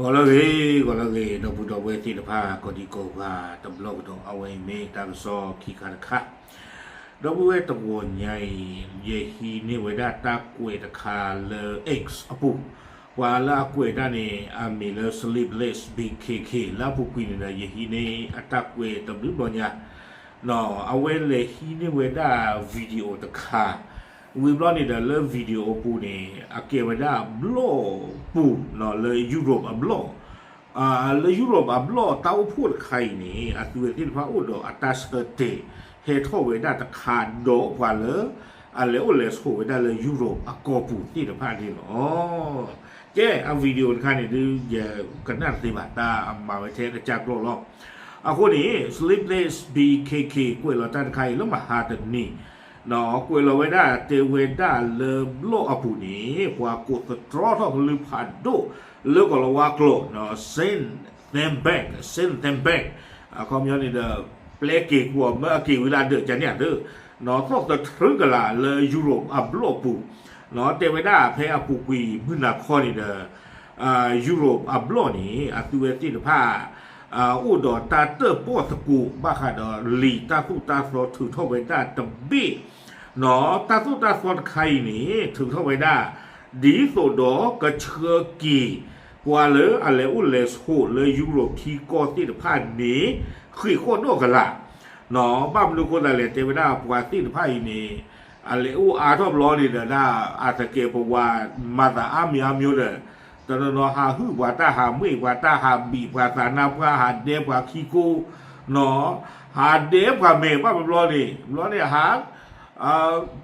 ဂီၤလၢအဂ့ၤ, ဂီၤလၢအဂ့ၤ, ဒီပုၢ်ဒီဝဲၢ်သ့ၣ်တဖၣ် ကိးဒံကိးဂၤတဘျီကဒီး, အဝဲအံၤမ့ၢ်တၢ်ကစီၣ်ခံခါတခါ, ဒီပုၢ်ဝဲၢ်တဂီၤညါအံၤ ယဟံးန့ၢ်ဝဲဒၣ်တၢ်ကွဲးတခါလၢ X အပူၤ, ပှၤလၢအကွဲးတၢ်န့ၣ် အမံၤလၢ Sleepless B K K လၢအပူၤကွံာ်န့ၣ်ဒီး ယဟံးန့ၢ်အတၢ်ကွဲးတဘျုးဘျီညါ အဝဲလဲၤဟံးန့ၢ်ဝဲဒၣ် video တခါ, ဝံၤဘျီန့ၣ်ဒီးလၢ video အပူၤန့ၣ် အကဲဝဲဒၣ်အဘျီၣ်ပူၤလၢ Europe အဘျီၣ်, လၢ Europe အဘျီၣ်တၢ်အိၣ်ဖှိၣ်တခါအံၤန့ၣ် အသုဝဲသ့ၣ်တဖၣ်အိၣ်ဒီးအတၢ်ဆၢတဲာ်ဟဲထီၣ်ဝဲဒၣ်တခါဒီးပှၤလၢ အလဲၤအိၣ်လဲၤဆိးဝဲဒၣ်လၢ Europe အကီၢ်ပူၤသ့ၣ်တဖၣ်န့ၣ်လီၤ. ကဲ အ video တခါန့ၣ်ဒုး ယကနၣ်တသ့ဘၣ်, တၢ်အမၤဝဲထဲကစၢ်ကျိာ်လီၤ. အဃိန့ၣ် Sleepless B K K ကွဲးလီၤတၢ်တခါအံၤလၢမဟါတနံၤ, ကွဲးလီၤဝဲဒၣ်တဲဝဲဒၣ်လၢဘျီၣ်အပူၤန့ၣ် ပှၤကိးသတြီထီၣ်ကလုၢ်ဖးဒိၣ်လၢကီၢ်လၤဝါကျိာ် send them back, send them back အခီပညီန့ၣ်ဒီး ပျဲက့ၤကွံာ်အီၤ မၢအက့ၤဝံၤလၢအဒၢးကန့ၣ်အသိး, သီၣ်သထြုကလးလၢ Europe အဘျီၣ်ပူၤ, တဲဝဲဒၣ်ဖဲအပူၤကွံာ်မုၢ်နၤခီန့ၣ်ဒီး Europe အဘျီၣ်န့ၣ် အသုဝဲသ့ၣ်တဖၣ် အိၣ်ဒီးတၢ်တၢၣ်ပီၣ်သကိး ဘၣ်ဃးဒီးလံာ်တၢ်သိၣ်တၢ်သီထုးထီၣ်ဝဲဒၣ်တဘ့ၣ်, တၢ်သိၣ်တၢ်သီတခါအံၤန့ၣ် ထုးထီၣ်ဝဲဒၣ် ဒ်သိးဒီးကဆှၢက့ၤ ပှၤလၢအလဲၤအိၣ်လဲၤဆိးလၢ Europe ထံကီၢ်သ့ၣ်တဖၣ်န့ၣ် ဃ့ၢ်ဃီၣ်ဒီးကလး ဘၣ်မနုၤအဃိသတးလဲၣ် တဲဝဲဒၣ်ပှၤသ့ၣ်တဖၣ်အံၤန့ၣ် အလဲၤအိၣ်အါထီၣ်ဘျီန့ၣ်ဒီး ဒ်အသကဲးပဝးမၤသးအါမံၤအါမံၤဒီး တနီၤနီၤဟးဟုၣ်ပှၤတၢ်ဟးမ့ၢ်ပှၤတၢ်ဟးဘံးပှၤသးနါပှၢ်ဟးဒဲပှၤခံကိ, ဟးဒဲပှၤမဲာ်ဘၣ်ဘျီန့ၣ် ဘျီန့ၣ်ဟး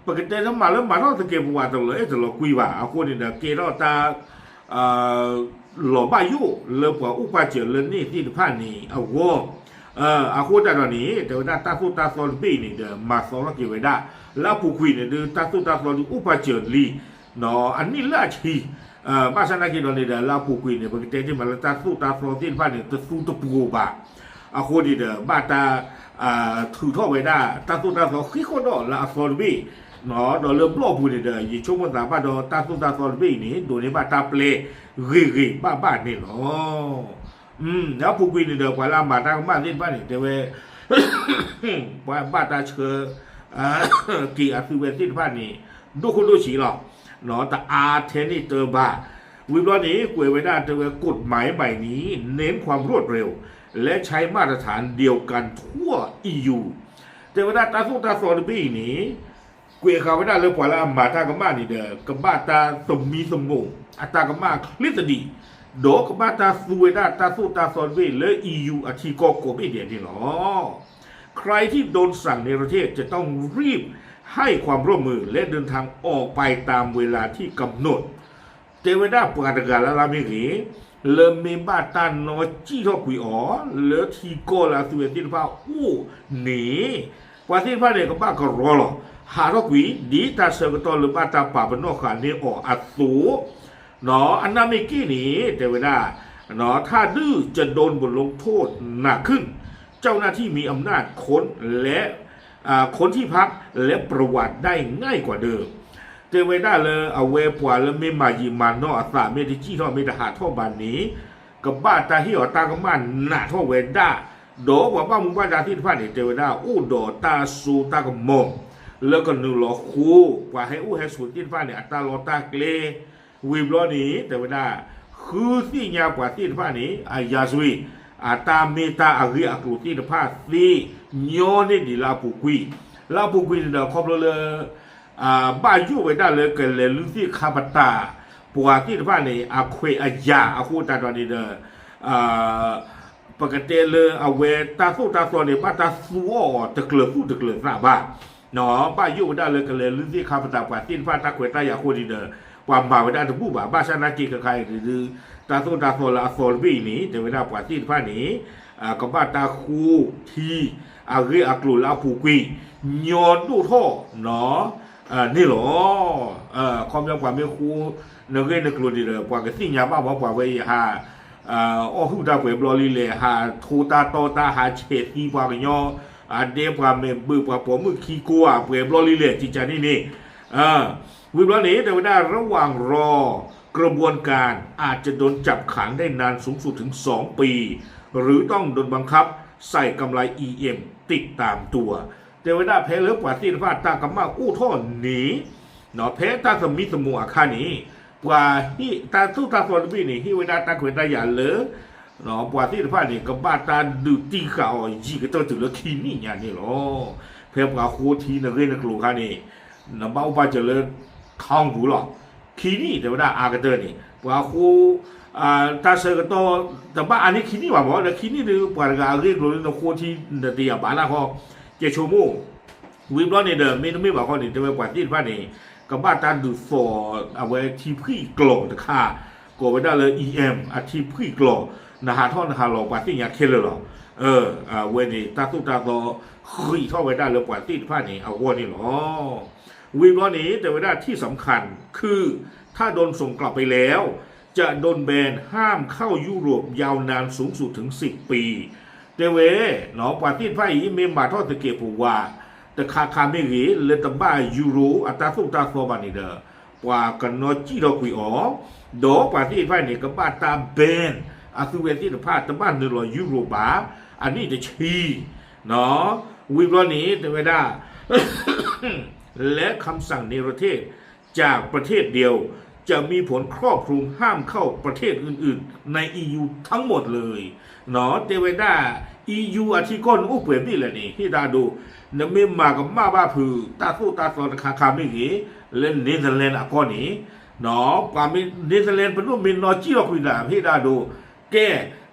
ပကတဲတမၤလၢမၤထီၣ်သကဲးပဝးတလီၤအဲၣ်တလီၤကွံဘၣ်. အဃိန့ၣ်ဒီးကဲထီၣ်တၢ် လီၤဘၣ်ယိၣ်လၢပှၤအိၣ်ပာ်စၢၤလၢန့ၣ်သ့ၣ်တဖၣ်န့ၣ်အဂီၢ်, အဃိသတးဒီးန့ၣ် တဲဝဲဒၣ်တၢ်သိၣ်တၢ်သီတဘ့ၣ်အံၤန့ၣ်ဒီး မၤသီထီၣ်က့ၤဝဲဒၣ် လၢအပူၤကွံာ်န့ၣ်ဒုး တၢ်သိၣ်တၢ်သီဒုးအိၣ်ပာ်စၢၤလံ အနံၣ်လၢအဆံ, ဘၣ်ဆၣ်သနာ်က့ဒီးန့ၣ်ဒီး လၢအပူၤကွံာ်န့ၣ် ပကတဲတ့ၢ်မးလၢတၢ်သိၣ်တၢ်သီသ့ၣ်တဖၣ်န့ၣ် တသူတပှိၤဘၣ်. အဃိန့ၣ်ဒီး ဘၣ်တၢ် ထုးထီၣ်ဝဲဒၣ် တၢ်သိၣ်တၢ်သီဃ့ၢ်ဃီၣ်ဒီးလၢအသီတဘ့ၣ်, ဒီးလၢဘျီၣ်ပူၤန့ၣ်ဒီး ယဆိကမိၣ်သးဘၣ်ဒီးတၢ်သိၣ်တၢ်သီတဘ့ၣ်အံၤန့ၣ် ဒိးန့ၢ်ဘၣ်တၢ်ပျဲဂ့ၤဂ့ၤဘၣ်ဘၣ်န့ၣ်လီၤ. လၢအပူၤကွံာ်န့ၣ်ဒီး ပှၤလၢအမၤတၢ်ကမၣ်သ့ၣ်တဖၣ်န့ၣ် တဲဝဲ ပှၤဘၣ်တၢ်ဆှၢ က့ၤအသုဝဲသ့ၣ်တဖၣ်န့ၣ် ဒိၣ်ခိၣ်ဒိၣ်ဆံးလီၤ. တအါထဲန့ၣ်တဘၣ်. ဝံၤဘျီန့ၣ် ကွဲးဝဲဒၣ်တဲဝဲ กฎหมายใหม่นี้เน้นความรวดเร็ว และใช้มาตรฐานเดียวกันทั่ว อียู တဲဝဲဒၣ်တၢ်သိၣ်တၢ်သီတဘ့ၣ်အံၤန့ၣ် ကွဲးဃာ်ဝဲဒၣ်လၢပှၤလၢအမၤတၢ်ကမၣ်န့ၣ်ဒီး ကဘၣ်တၢ်သမံသမိးအတၢ်ကမၣ်ချ့သဒံး, ဒီးကဘၣ်တၢ်သူဝဲဒၣ်တၢ်သိၣ်တၢ်သီတဘ့ၣ်လၢ อียู အထံကီၢ်ကိးဘ့ၣ်ဒဲးန့ၣ်လီၤ. ใครที่โดนสั่งเนรเทศจะต้องรีบให้ความร่วมมือและเดินทางออกไปตามเวลาที่กำหนด တဲဝဲဒၣ်ပှၤတဂၤလၢ်လၢ်မ့ၢ်ဂ့ၤ, လၢမ့ၢ်ဘၣ်တၢ်နီၣ်စံၣ်ထီၣ်ကွံာ်အီၤ လၢထံကီၢ်လၢအသုဝဲသ့ၣ်တဖၣ်အိၣ်န့ၣ်, ပှၤသ့ၣ်တဖၣ်န့ၣ် ကဘၣ်ကရီလီၤ ဟးထီၣ်ကွံာ် ဒ်တၢ်ဆၢကတီၢ်လၢဘၣ်တၢ်ပာ်ပနီၣ်ဃာ်န့ၢ်အီၤအသိး, အနၢ်မ့ၢ်က့ၣ်န့ၣ် တဲဝဲဒၣ် ถ้าดื้อจะโดนบทลงโทษหนักขึ้น เจ้าหน้าที่มีอำนาจค้นและ อ่า ค้นที่พักและประวัติได้ง่ายกว่าเดิม တဲဝဲဒၣ်လၢအဝဲပှၤလၢမ့ၢ်မၤယံာ်မၤနီၢ်အသး မ့ၢ်တစံၣ်ထီၣ်မ့ၢ်တဟးထီၣ်ဘၣ်န့ၣ် ကဘၣ်တၢ်ဟ့ၣ်အီၤတၢ်ကမၣ်နးထီၣ်ဝဲဒၣ်, ဒီးပှၤဘၣ်မူဘၣ်ဒါသ့ၣ်တဖၣ်န့ၣ် တဲဝဲဒၣ်အိၣ်ဒီးတၢ်စိတၢ်ကမီၤ လၢကနုာ်လီၤဃိ ပှၤဟဲအိၣ်ဟဲဆိးသ့ၣ်တဖၣ်န့ၣ် အတၢ်လီၢ်တၢ်ကျဲ ဝံၤဘျီန့ၣ် တဲဝဲဒၣ် ဃုသ့ၣ်ညါပှၤသ့ၣ်တဖၣ်န့ၣ် အရာဇဝင် အတၢ်မ့ၢ်တၢ်အဂ့ၢ်အကျိၤသ့ၣ်တဖၣ်သ့ ညီန့ၢ်ဒံးလၢအပူၤကွံာ်, လၢအပူၤကွံာ်န့ၣ်ဒီးခီဖျိလၢ ဘၣ်ယိၣ်ဝဲဒၣ်လၢကလဲၤလုၢ်သ့ၣ်ခါပတာ် ပှၤသ့ၣ်တဖၣ်န့ၣ် အခွဲးအယာ်အဃိသတးဒီးန့ၣ်ဒီး ပကတဲလၢအဝဲတၢ်သိၣ်တၢ်သီန့ၣ် ဘၣ်တၢ်သူအီၤအီၤတကျၢၤသူၣ်တကျၢၤသးဘၣ် ဘၣ်ယိၣ်ဝဲဒၣ်လၢကလဲၤလုၢ်သ့ၣ်ခါပတာ်ပှၤသ့ၣ်တဖၣ်တၢ်ခွဲးတၢ်ယာ်အဃိန့ၣ်ဒီး ပှၤမၤဝဲဒၣ်တဘူၣ်ဘၣ်. ဘၣ်ဆၣ်သနာ်က့ခဲခါအံၤန့ၣ်ဒုး တၢ်သိၣ်တၢ်သီလၢအသီတဘ့ၣ်အံၤန့ၣ် တဲဝဲဒၣ်ပှၤသ့ၣ်တဖၣ်န့ၣ် ကဘၣ်တၢ်ဃိထံ အဂ့ၢ်အကျိၤလၢအပူၤကွံာ် ညီဒိၣ်ထီၣ် န့ၣ်လီၤ. ခီပညီပှၤမ့ၢ်ဃိ နဂ့ၢ်နကျိၤန့ၣ်ဒီး ပှၤကသ့ၣ်ညါဘၣ်မး ပှၤဝဲအံၤဟး အီၣ်ဟုၣ်တၢ်ပှဲၤဘျီလံလဲၣ်, ဟးထိတၢ်တီတၢ် ဟးဆဲးသံပှၤကညီ, အဒဲပှၤမဲာ်ဘၢၣ်ပှၤပိာ်မုၣ်ခံကိဧါ ပှဲၤဘျီလံလဲၣ် ကကန့ၣ်န့ၣ်. ဝံၤဘျီန့ၣ် တဲဝဲဒၣ် ระหว่างรอเครื่องบิน กระบวนการอาจจะโดนจับขังได้นานสูงสุดถึงสองปี หรือต้องโดนบังคับใส่กำไร อี เอ็ม ติดตามตัว တဲဝဲဒၣ်ဖဲလၢပှၤသ့ၣ်တဖၣ်တၢ်ကမၣ်အိၣ်ထီၣ်န့ၣ် ဖဲတၢ်သမံသမိးအခါန့ၣ် ပှၤဟ့ၣ်တၢ်သိၣ်တၢ်သီတဘ့ၣ်န့ၣ် ဟ့ၣ်ဝဲဒၣ်တၢ်ခွဲးတၢ်ယာ်လၢ ပှၤသ့ၣ်တဖၣ်န့ၣ် ကဘၣ်တၢ်ဒုးတံၢ်ဃာ်အီၤယံာ်ကတၢၢ်တုၤလၢခံနံၣ်ညါန့ၣ်လီၤ. ဖဲပှၤဃိထံနဂ့ၢ်နကျိၤအခါန့ၣ် နဘၣ်အိၣ်ဘၣ်စၢၤလၢ ထောင်ပူၤလီၤ. ခံနံၣ်တဲဝဲဒၣ်အါကတၢၢ်န့ၣ် ပှၤဃိ တၢ်ဆၢကတီၢ် တဘၣ်အါန့ၢ်ခံနံၣ်ဘၣ်မး ဒီးခံနံၣ်ဒီး ပှၤတဂၤအဂ့ၢ်ကျိၤလၢနဃိထံနတယာ်ဘၣ်နၢ်ဃီ ကဲဆိကမိၣ် ဝံၤဘျီန့ၣ်ဒီး မ့တမ့ၢ်ဘၣ်ဃီန့ၣ် တဲဝဲပှၤသ့ၣ်တဖၣ်န့ၣ် ကဘၣ်တၢ်ဒုးသိးအဝဲထံဖှံၣ်ကျိာ်တခါ ကိးဝဲဒၣ်လၢ အံၣ်အဲမ် အထံဖှံၣ်ကျိာ် နဟးထီၣ်နဟးလီၤပှၤသ့ၣ်ညါခဲလၢာ်လီၤ. အဝဲန့ၣ် တၢ်သိၣ်တၢ်သီဃံးထီၣ်ဝဲဒၣ်လၢပှၤသ့ၣ်တဖၣ်န့ၣ်အဂီၢ်န့ၣ်လီၤ. ဝံၤဘျီန့ၣ် တဲဝဲဒၣ် ที่สำคัญคือ ถ้าโดนส่งกลับไปแล้ว จะโดนแบนห้ามเข้ายุโรปยาวนานสูงสุดถึงสิบปี တဲဝဲ ပှၤသ့ၣ်တဖၣ်အံၤ မ့ၢ်မၤထီၣ်သကဲးပဝး တခါခါမ့ၢ်ဂ့ၤ လၢတဘၣ်ယူရိအတၢ်သိၣ်တၢ်သီဘၣ်န့ၣ်ဒီး ပှၤကနီၣ်စံၣ်ထီၣ်ကွံာ်အီၤ, ဒီးပှၤသ့ၣ်တဖၣ်န့ၣ် ကဘၣ်တၢ် ban အသုဝဲသ့ၣ်တဖၣ် တဘၣ်နုာ်လီၤယူရိဘၣ် အနံၣ်တဆံ ဝံၤဘျီန့ၣ် တဲဝဲဒၣ် และคำสั่งเนรเทศจากประเทศเดียว จะมีผลครอบคลุมห้ามเข้าประเทศอื่นๆใน อี ยู ทั้งหมดเลย တဲဝဲဒၣ် အံၣ်ယူၣ် အထံကီၢ်နအိၣ်ပှဲၤဘ့ၣ်လဲၣ်န့ၣ် ဟ့ၣ်တၢ်ဒိ နမ့ၢ်မၤကမၣ်ဘၣ်ဖုး တၢ်သိၣ်တၢ်သီတခါခါမ့ၢ်ဂ့ၤ လၢ Netherlands အကီၢ်န့ၣ် ပှၤ Netherlands ပဒိၣ်မ့ၢ်နီၣ်စံၣ်ထီၣ်ကွံာ်နၤ ဟ့ၣ်တၢ်ဒိ ကဲ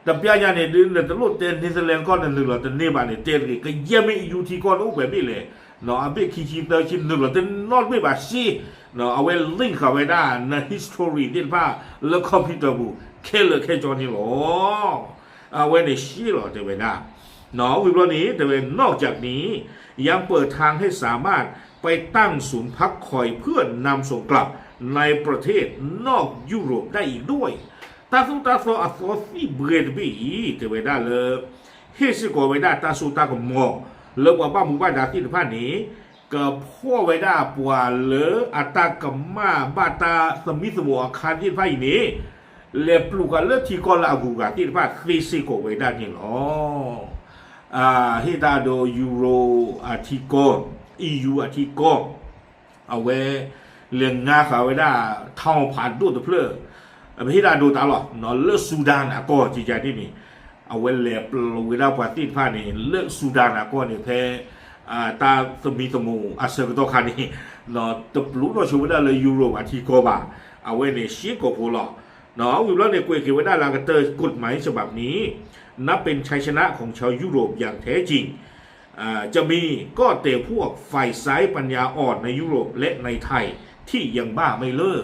တပျၢ်ညါန့ၣ်ဒုး နတလိၣ်တဲ Netherlands ကီၢ်နနုာ်လီၤတန့ၢ်ဘၣ်န့ၣ် တဲတဂ့ၤ ကယဲၢ်မ့ၢ်အံၣ်ယူၣ် ထံကီၢ်နအိၣ်ပှဲၤဘ့ၣ်လဲၣ် အဘ့ၣ်ခံဆံသၢဆံ နုာ်လီၤတနီတဘ့ၣ်ဘၣ်စ့ အဝဲ link ဃာ်ဝဲဒၣ် န history သ့ၣ်တဖၣ်လၢ computer ပူၤ ခဲလၢာ်ခဲဆ့န့ၣ်လီၤ. အဝဲန့ၣ်စ့လီၤတဲဝဲဒၣ် ဝံၤဘျီန့ၣ် တဲဝဲ นอกจากนี้ ยังเปิดทางให้สามารถไปตั้งศูนย์พักคอยเพื่อนำส่งกลับในประเทศนอกยุโรปได้อีกด้วย တၢ်သိၣ်တၢ်သီအသီသံၣ်ဘှဲတဘ့ၣ်အံၤ တဲဝဲဒၣ်လၢ ဟ့ၣ်စ့ၢ်ကီးဝဲဒၣ်တၢ်စိတၢ်ကမီၤ လၢပှၤဘၣ်မူဘၣ်ဒါသ့ၣ်တဖၣ်န့ၣ် ကဖှီၣ်ဝဲဒၣ်ပှၤလၢအတၢ်ကမၣ်ဘၣ်တၢ်သမံသမိးအခါသ့ၣ်တဖၣ်အံၤန့ၣ် လဲၤပျိာ်ဃာ်လၢထံကီၢ်လၢအဂုၤအဂၤသ့ၣ်တဖၣ်သ့စ့ၢ်ကီးဝဲဒၣ်န့ၣ်လီၤ. ဟ့ၣ်တၢ်ဒိ ယူရိအထံကီၢ် အံၣ်ယူၣ် အထံကီၢ် အဝဲ လဲၤငါဃာ်ဝဲဒၣ် ထောင်ဖးဒိၣ်တဖျၢၣ် ပဟ့ၣ်တၢ်ဒိတၢ်လီၤ လၢ Sudan အကီၢ်ကကန့ၣ်န့ၣ် အဝဲလဲၤပျိာ်ဝဲဒၣ်ပှၤသ့ၣ်တဖၣ်န့ၣ် လၢ Sudan အကီၢ်န့ၣ် ဖဲ တၢ်သမံသမိးအဆၢကတီၢ်ခါန့ၣ် တပျိာ်နီၣ်ဆိဝဲဒၣ်လၢ ယူရိပထံကီၢ်ဘၣ်. အဝဲန့ၣ်စ့ၢ်ကီးဖိလီၤ. ဝံၤဘျီန့ၣ် ကွဲးက့ၤဝဲဒၣ်လၢအကတၢၢ် กฎหมายฉบับนี้ นับเป็นชัยชนะของชาวยุโรปอย่างแท้จริง จะมีก็แต่พวกฝ่ายซ้ายปัญญาอ่อนในยุโรปและในไทยที่ยังบ้าไม่เลิก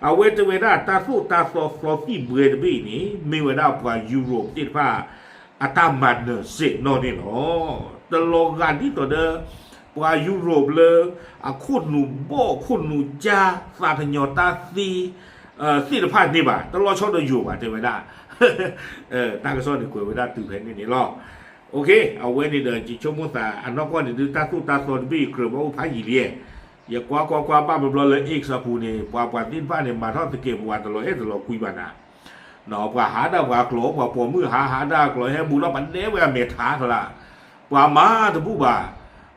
အဝဲတဲဝဲဒၣ်တၢ်သိၣ်တၢ်သီသီသံၣ်ဘှဲတဘ့ၣ်အံၤန့ၣ် မ့ၢ်ဝဲဒၣ်ပှၤယူရိသ့ၣ်တဖၣ် အတၢ်မၤနၢၤစ့ၢ်နီၣ်န့ၣ်လီၤ. တလီၤဂာ်ဒ်သိးဒီး ပှၤယူရိလၢ အခိၣ်နူာ်ဘီၣ်ခိၣ်နူာ်ကၠါ သးကညီၤတၢ်သ့ သ့ၣ်တဖၣ်န့ၣ်ဘၣ် တလီၤဆီဒီးယိာ်ဘၣ်တဲဝဲဒၣ် တၢ်ကစီၣ်န့ၣ်ကွဲးဝဲဒၣ်တုၤဖဲန့ၣ်န့ၣ်လီၤ. အဝဲန့ၣ်ဒီး ယဆိကမိၣ်သး အနီၢ်ကီၢ်န့ၣ်ဒုး တၢ်သိၣ်တၢ်သီတဘ့ၣ်အံၤကြၢးဘၣ်အိၣ်ဖးယံာ်လံ. ယကွၢ်ကွၢ်ကွၢ်ဘၣ်ဘျီဘျီလၢ X အပူၤန့ၣ် ပှၤပှၤသ့ၣ်တဖၣ်န့ၣ် မၤထီၣ်သကဲးပဝးတလီၤအဲၣ်တလီၤကွံဘၣ်နၤ ပှၤဟးဒၣ်ပှၤကျိာ် ပှၤပိာ်မုၣ်ဟး ဟးဒၣ်ကျိာ် ဟဲဘူးလီၤပဒဲဝဲအမဲာ်ထးတလး ပှၤမၤတဘူၣ်ဘၣ်.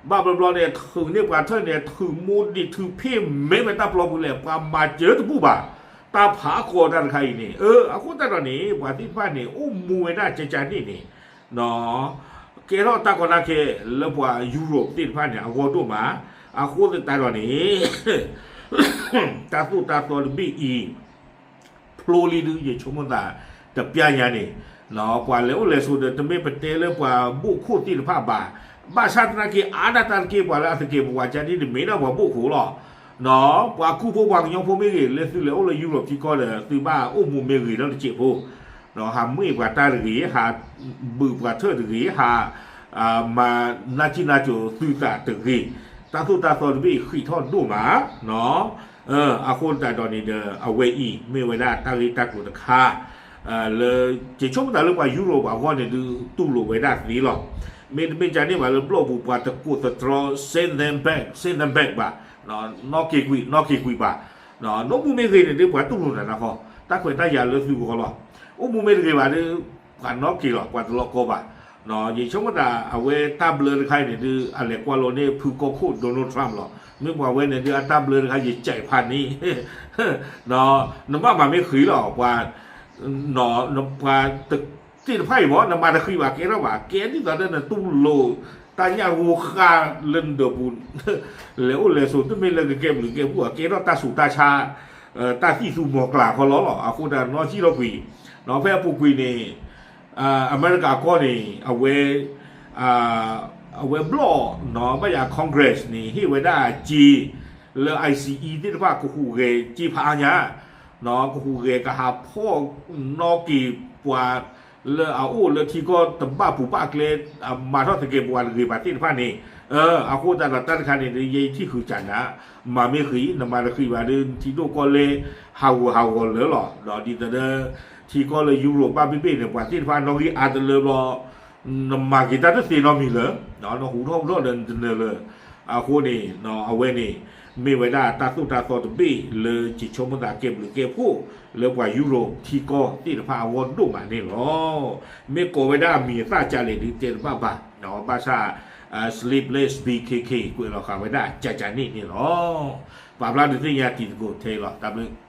ဘၣ်ဘျီဘျီန့ၣ် ထုးန့ၢ်ပှၤထၢၣ်န့ၣ် ထုးမိၢ်ဒံးထုးဖ့ၣ်မဲဝဲတၢ်ပျီပူၤလဲၣ် ပှၤမၤစၢၤတဘူၣ်ဘၣ်. တၢ်ဖးကီးတၢ်တခါအံၤန့ၣ် အဃိသတးဒီးန့ၣ် ပှၤသ့ၣ်တဖၣ်န့ၣ် အိၣ်မူဝဲဒၣ်ကကန့ၣ်န့ၣ် ကဲထီၣ်တၢ်ကီတၢ်ခဲလၢပှၤယူရိသ့ၣ်တဖၣ်န့ၣ် အဂီၢ်ဒိၣ်မး. အဃိသတးဒီးန့ၣ် တၢ်သိၣ်တၢ်သီတဘ့ၣ်အံၤ ဖျိလံဒုး ယဆိကမိၣ်သး တပျၢ်ညါန့ၣ် ပှၤလဲၤအိၣ်လဲၤဆိးဒီး တမ့ၢ်ပတဲလၢပှၤဘိၣ်ခိၣ်သ့ၣ်တဖၣ်ဘၣ်. ဘၣ်ဆၣ်သနာ်က့ အါဒၣ်တၢ်တက့ၢ် ပှၤလၢအသကဲးပဝးကန့ၣ် တမ့ၢ်ဒၣ်ပှၤဘိၣ်ခိၣ်လီၤ. ပှၤကူဖိပှၤကညီဖိမ့ၢ်ဂ့ၤ လၢသုလဲၤအိၣ်လၢယူရိထံကီၢ်ဒီး သုဘၣ်အိၣ်မူမ့ၢ်ဂ့ၤလၢတစဲးဖိ ဟးမ့ၢ်ပှၤတၢ်တဂ့ၤ ဟးဘုးပှၤထၢၣ်တဂ့ၤ ဟး မၤနၢ်ကံၣ်နၢ်ကိၤသုသးတဂ့ၤ တၢ်သိၣ်တၢ်သီတဘ့ၣ်ဃံးထီၣ်ဒိၣ်မး အဃိသတးဒီးန့ၣ်ဒီး အဝဲအံၤ မ့ၢ်ဝဲဒၣ်တၢ်ဂ့ၢ်တၢ်ကျိၤတခါ လၢ ယဆိကမိၣ်သးလၢပှၤယူရိပှၤအဂီၢ်န့ၣ်ဒုး တူၢ်လိာ်ဝဲဒၣ်သ့လီၤ. မ့တမ့ၢ်ကန့ၣ်ဘၣ်လၢဘျီၣ်ပူၤ ပှၤတကိးသတြီ send them back, send them back ဘၣ်, နီၣ်က့ၤကွံာ် နီၣ်က့ၤကွံာ်ဘၣ်. နအိၣ်မူမ့ၢ်ဂ့ၤန့ၣ်ဒုး ပှၤတူၢ်လိာ်နၤနၤဃီ, တၢ်ခွဲးတၢ်ယာ်လၢသုဂီၢ်လီၤ. အိၣ်မူမ့ၢ်တဂ့ၤဘၣ်ဒီး ပှၤနီၣ်က့ၤလီၤ, ပှၤတလီၤကီဘၣ်. ယဆိကမိၣ်တၢ်အဝဲတၢ်ဘျၢတခါအံၤန့ၣ်ဒုး အလဲၤကွၢ်လိန့ၢ်ဖုကီၢ်ခိၣ် Donald Trump လီၤ. မ့ၢ်ပှၤဝဲန့ၣ်ဒုး အတၢ်ဘျၢတခါ ယကဲးဖးန့ၣ် နဘၣ်မၤမ့ၢ်ဃံလီၤ, ပှၤ ပှၤတသ့ၣ်တဖၣ်အံၤမ့ၢ် နမၤတဃံဘၣ် ကဲထီၣ်ဘၣ်, ကဲဒ်သိးဒီးနတူၢ်လိာ် တၢ်ညၣ်ဂိဃာ်လၢနဒၢးပူၤ လဲၤအိၣ်လဲၤဆိး တမ့ၢ်လၢကကဲဘျုးကဲဖှိၣ် ကဲထီၣ်တၢ်ဆူးတၢ်ဆါ တၢ်သံၣ်သူမီၤကျၢ်ခီလီၤလီၤ. အဃိသတးနီၣ်စံၣ်ထီၣ်ကွံာ်, ဖဲအပူၤကွံာ်န့ၣ် အမဲရကၤကီၢ်န့ၣ် အဝဲ အဝဲဘျီၣ် ဘၣ်ယၤ Congress န့ၣ် ဟ့ၣ်ဝဲဒၣ်စ့ လၢ ICE သ့ၣ်တဖၣ်ကဟူးဂဲၤစ့ဖးအါညါ, ကဟူးဂဲၤကဟးဖီၣ်နီၣ်က့ၤပှၤလၢအအိၣ်လၢထံကီၢ်တဘၣ်ပူၤဘၣ်ကျဲ မၤထီၣ်သကဲးပဝးတဂ့ၤဘၣ်သ့ၣ်တဖၣ်န့ၣ်, အဃိသတးဒီးတၢ်တခါန့ၣ် ယဲယထံၣ်ဃုာ်ကၢ်နၤ, မၤမ့ၢ်ဃံ နမၤတဃံဘၣ်ဒီး နထံဒိၣ်ကီၢ်လဲၢ် ဟးဂူာ်ဟးဂီၤလၢာ်လီၤ. ဒီးဒ်သိးဒီး ထံကီၢ်လၢ Europe ဘၣ်ဘ့ၣ်ဘ့ၣ်န့ၣ် ပှၤသ့ၣ်တဖၣ်နီၣ်ဂံၢ်အါတလၢဘျီ နမၤက့ၤတၢ်တသ့နီတမံၤလၢၤ, နဟူးထီၣ်ဟူးထီၣ်ဒီးနတနၢၤလၢၤ. အဃိန့ၣ် အဝဲန့ၣ် မ့ၢ်ဝဲဒၣ်တၢ်သိၣ်တၢ်သီတဘ့ၣ်လၢယဆိကမိၣ်သးကဲဘျုးကဲဖှိၣ် လၢပှၤ Europe ထံကီၢ်သ့ၣ်တဖၣ်အဂီၢ်ဒိၣ်မးန့ၣ်လီၤ. မ့ၢ်ကိးဝဲဒၣ်အမံၤအသၣ်ကလဲၣ်ဒုးတဲတဘၣ်ဘၣ်, ဘၣ်ဆၣ် Sleepless B K K ကွဲးလီၤဃာ်ဝဲဒၣ်ကကန့ၣ်န့ၣ်လီၤ. ပာ်ဖျါဒုးသ့ၣ်ညါတံၤသကိးထဲအံၤလီၤ. တၢ်ဘျုး